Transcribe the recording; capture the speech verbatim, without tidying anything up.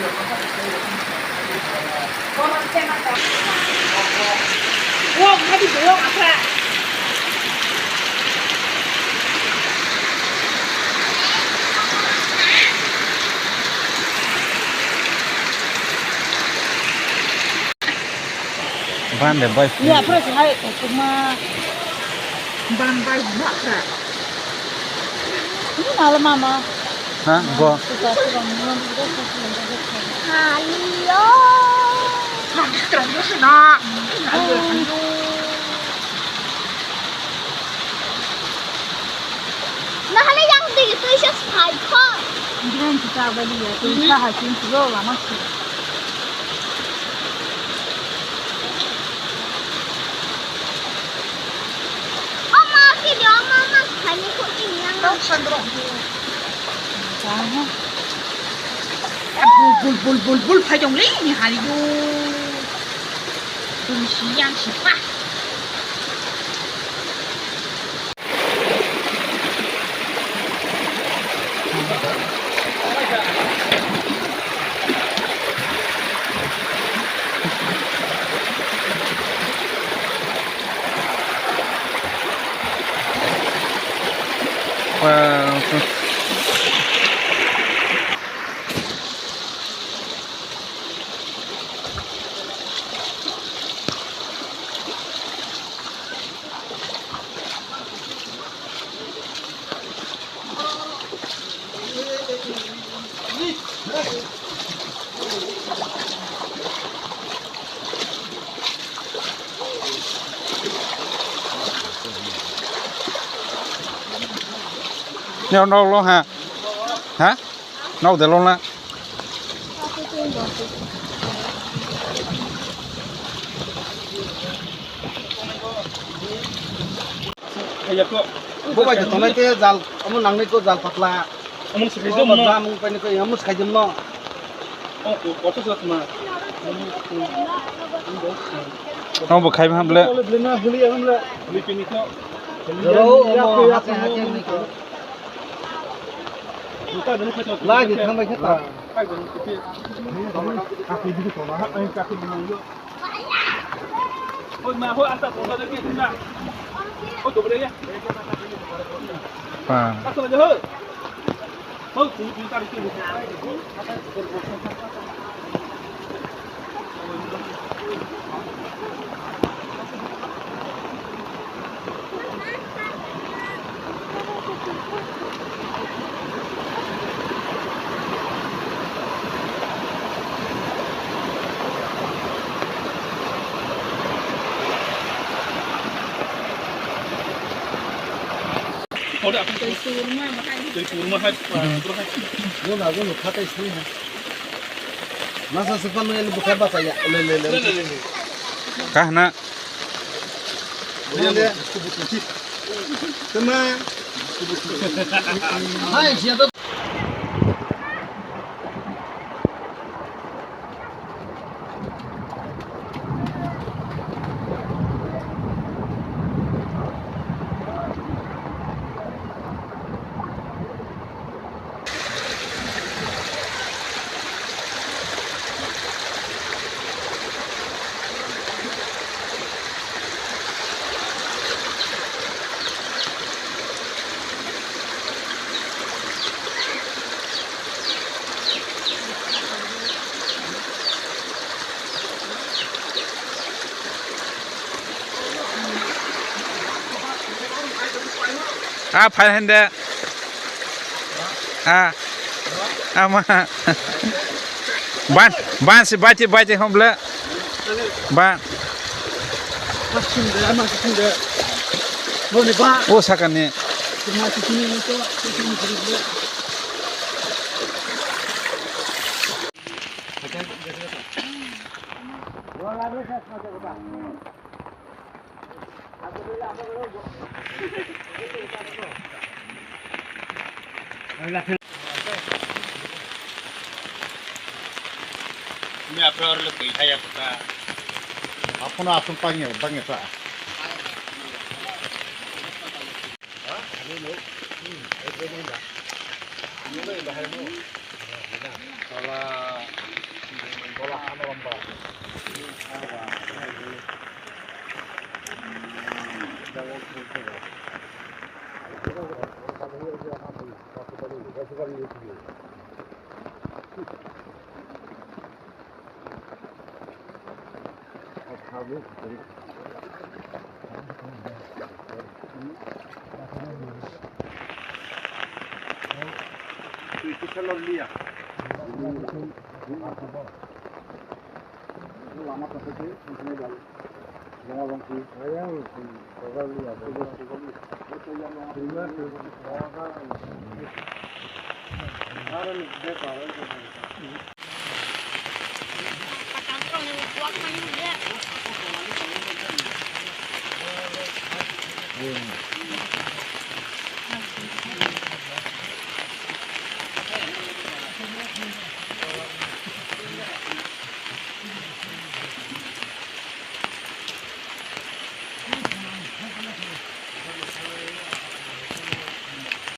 Ban de bai. Ya, pura sih hai, kokma. Ban bai, mak ra. Ini malam mama. Ha, go. Halio. Hah, terus nak. Halio, halio. Nahale yang di tu isa sai kho. Dia yang kita beli ya, tu isa hasil tu lo lama sih. Ama si dia ama ama sai ni kho ini yang. Tau sandro. Bul bul bul bul bul phai dong le ni halio. Tu si yang si pa. Neo nok lo ha? Ha? Nok de lo na? Bo bai tongnai te jal, omo nangnai ko jal patla. Omo swkaijakma. Omo jam wng painai ko, omo swkaijakma. Omo bo khai ham ble. Ro, omo hake hake wngkha. Lai di thang bai khe ta. Pa. Twi purma hai, pura hai. Masa sepan yang bukan baca ya. Le, le, le. Kahna. Hai, siapa? Ah, fine hand. Ah. Ama. Ban, ban si baiti, baiti homble. Ban. O sakani. Ini apa orang lebih kaya kita? Apa nak asam panggil, panggil, Pak? Hah? Ini, ini. Hmm, ini, ini, Pak. Ini, ini, Pak, ini. Kalau